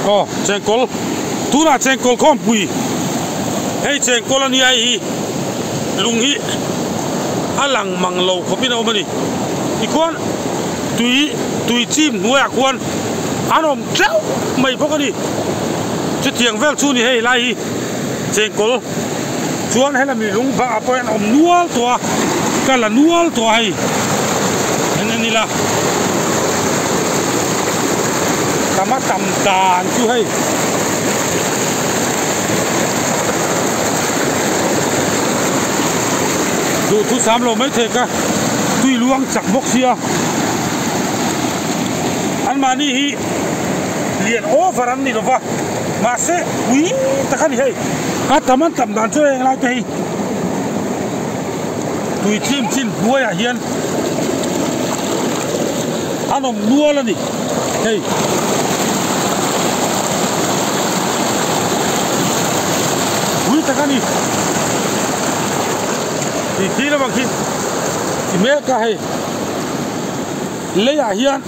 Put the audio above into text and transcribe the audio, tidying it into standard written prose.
Aw chengkawl tunah chengkawl khawmpui hei chengkawl a nia hei hi lung hi a lang mang lo khawpin a awm a ni tikhuan tui tui chim hnuaiah khuan an awm teuh mai bawk a ni chutiang vel chu a ni hei lai hi chengkawl chuan helami lung bangah pawh hian a awm nual tawh a ka la nual tawh a hei en en ila tam a tam dan chu hei duhthu sam lo mai thei ka tui luang chak bawk sia anmahni hi lian over an ni lova mahse pui tak a ni hei a tam an tam dan chu heng lai te hi tui chim chin hnuaiah hian an awm nual a ni hei. Pui tak a ni tih khi lamah khi ti mek a hei leiah hian.